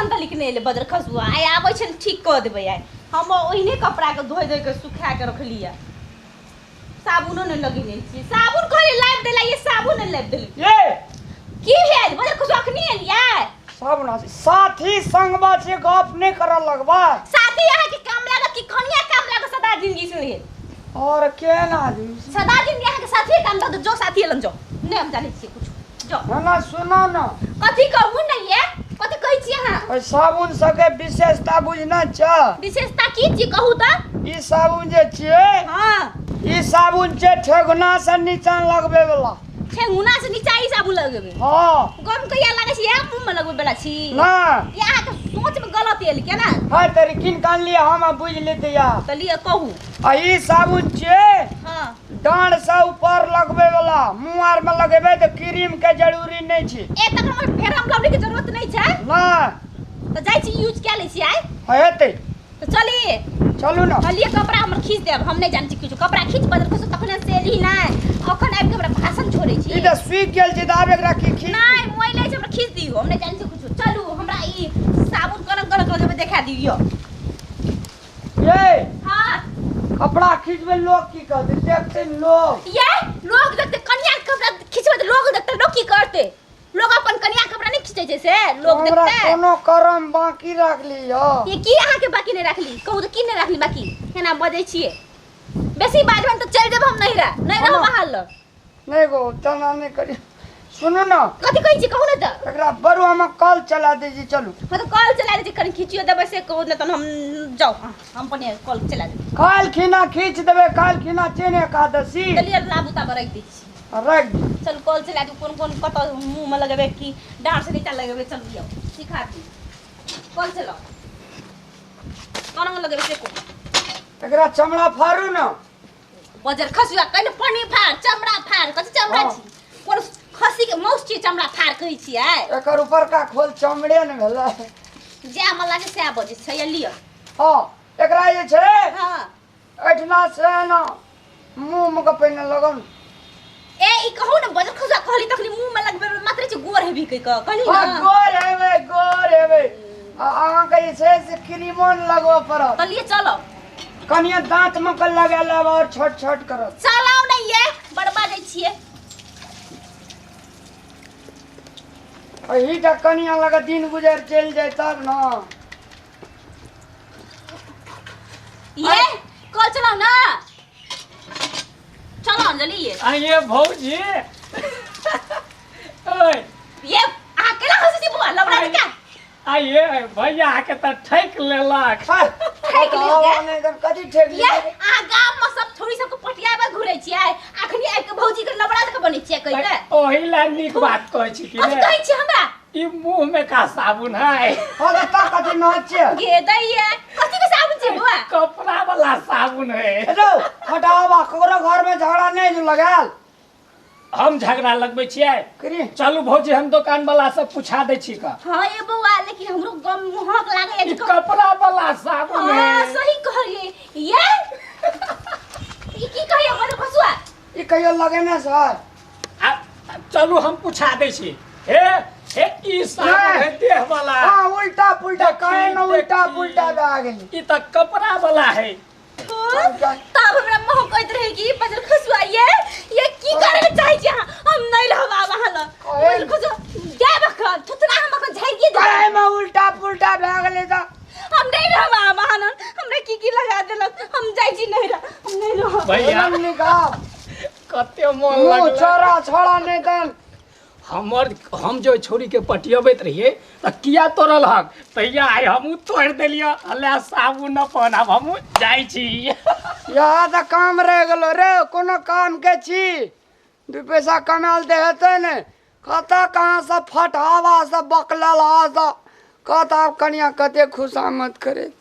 अखन तक नहि एलै बजर खसुआ। आइ आबै छै ने ठीक कऽ देबै। आइ हम ओहिने कपड़ाके धोइ धोइ कऽ सुखा कऽ रखलियै, साबुनो नहि लगेने छियै। साबुन कहलियै लाबि देला, ये साबुन नहि लाबि देलै। ये की भेल बजर खसुआ, अखनी एलियै? सब ना साथी संगबा छै, गप नहि करऽ लगबा। साथी अहाँके काम लागत कि कनिया काम लागत सदा जिंदगी से लेल? और केहन आदमी छी? सदा जिंदगी अहाँके साथी काम लागत। जो साथी एलन जो, नहि हम जानै छियै कुछ, जो। ना ना, सुनो ना। कथी कहू ने, ये कथी कहै छी अहाँ? ओहि साबुन सबके विशेषता बुझना छ? विशेषता की छी, कहू तऽ। ई साबुन जे छियै, ई साबुन छै ठेहुना से नीचा लगबै वाला। ठेहुना से नीचा ई साबुन लगेबै? हाँ। गम कहिया लागै छै? इएह मुँह में लगबै वाला छी? ना। ये अहाँके सोच में गलत एल केना? हाँ, तेरी किन कान लिए हम बुझि लेते या। तऽ लिअ, कहू। आ ई साबुन छियै डाँढ़ से ऊपर लगबै वाला। मुँह आर में लगेबै तऽ क्रीम के जरूरी नहि छै। ए तक हमर फेर हम लवली के जरूरत नहि छै। ना। तऽ जाइ छी, यूज कए लै छी आइ। हेतै। तऽ चली? चलू ने। कहलियै कपड़ा हमर खींच देब, हम नहि जानै छी किछु। कपड़ा खींच बदल खसू तखने से एली नहि, अखन आबि के हमरा भाषण छोड़ै छी। ई तऽ सूखि गेल छै, तऽ आब एकरा की खींच? नहि, मोइले छै, हमरा खींच दियौ, हम नहि जानै छी किछु। चलू, हमरा ई साबुन कोना कोना कऽ देबै, देखा दियौ। ये हाँ। कपड़ा खींचबै, लोग की कहतै? देखतै लोग। ये लोग देखते? कनिया के कपड़ा खींचबै तऽ लोग देखते? लोग की करते? लोग अपन कनिया के कपड़ा नहि खींचै छै से लोग हमरा देखते? कोनो करम बाकी राखली हो? ये की अहाँके बाकी नहि राखली? कहू तऽ, की नहि राखली बाकी? एना बजै छियै, बेसी बाजबै तऽ चलि जेबै हम नैहरा, नहि रहब अहाँ लग। नहि गो, तना नहि करी, सुनू ने। कथी कहै छी, कहू ने तऽ। एकरा बरू हम कल चला दै छी, चलू। हाँ, तऽ कल चला दै छी, कनि खींचियो देबै से कहू ने, तहन हम जाउ। हाँ, हम अपने कल चला देबै। काल्हि खिना खींच देबै, काल्हि खिना चेन एकादशी। चलिए, लाबू ताबे राखि दै छी। राखि दी। चलू, कल चला दियौ। कोन कोन कतऽ मुँहमे लगेबै कि डाँढ़ से नीचा लगेबै? चलू यौ, सिखा दियौ। कल चलाउ, कोना लगेबै से कहू। एकरा चमड़ा फाड़ू ने। बजर खसुआ, कनि पन्नी फाड़, चमड़ा फाड़, कथी चमड़ा छी? कोन खसी के मौस छी चमड़ा फाड़ कहै छियै? एकर ऊपरका खोल चमड़े ने भेलै। जै मन लागे सएह बजै छै। ये लिअ। हँ, एकरा जे छै एहिठिना से ने मुँह मे के पहिने लगन। ए, ई कहू ने, बजर खसुआ, कहली तखनी मुँह में लगबै मात्र छै, गोर हेबी कहि कऽ कहली ने। गोर हेबै, गोर हेबै। आ अहाँके जे छै से क्रीमो ने लगबऽ पड़त। तऽ लिए चलो। कनिये दाँत मे के लगा लेब और छोट छोट करत। चलाउ ने, ये बड़ बाजै छियै। एहिटा कनिया लग दिन गुजर चलि जाय तब ने। ये कल चलाउ ना, चलो अंजलि ये। आइए भौजी, ओए। ये अहाँ केना हँसै छी बौआ, लबड़ा का? आइए भैया के तऽ ठकि लेलक। ठकि लियौ गे। नहि तऽ कथी ठकि ये लियौ? अहाँ गाम में सब छोरी सबके पटियाबे घुरै छियै, अखनी आबि के भौजी के लबड़ा जकाँ बनै छियै कहि के। ओही ला नीक बात कहै छी कि कथी ने कहै छियै हमरा? ई मुंह में का साबुन है? हाँ, तऽ ता कथी नहत छियै? गे दैया, कथी के साबुन छै बौआ? कपड़ा वाला साबुन है। हेलो, हटाबा, ककरो घर में झगड़ा नहीं जो लगायल। हम झगड़ा लगबै छियै? करी। चलू भौजी, हम दुकान वाला से पूछा दै छी का। हाँ ये बौआ, लेकिन हमरो गम महक लागै ई कपड़ा वाला साबुन है। सही कहलियै। ये ई की कहैया बड़ खसुआ? ई कहियो लगेने सर? आ, चलू, हम पूछा दै छी। हे हे, ई साबुन है देह वाला। हाँ, उल्टा पुल्टा काहे न उल्टा देखी। पुल्टा भए गेली। ई तऽ कपड़ा वाला है। तब हमरा महकैत रहे कि बजर खसुआ। ये की करे के चाहै छी अहाँ? हम नहीं रहब आब अहाँ लग। बजर खसुआ जायब अखन, थुथरा हम अखन झाड़िए देब। काहे में उल्टा पुल्टा भए गेलै तऽ? हम नहीं रहब आब अहाँ लग। हमरा की की लगा देलक? हम जाइ छी नहीं रह, हम नहीं रहब। भैया। निकाल। कते मोन मुँह लगलै। छोड़ा छोड़ा, नहीं तऽ हमर हम जो छोरी के पटियबैत रहियै तऽ किया तोड़ल हक? तहिया आइ हमहूँ तोड़ि देलियै। हले साबुन अपन, आब हमहूँ जाइ छी। यहाँ तऽ काम रहि गेलो रे, कोनो काम के छी? दू पैसा कमायल तऽ हेतै ने। कतऽ कहाँ से फटहावा सब बकलल हा सब कत। आब कनिया कते खुशामद करे।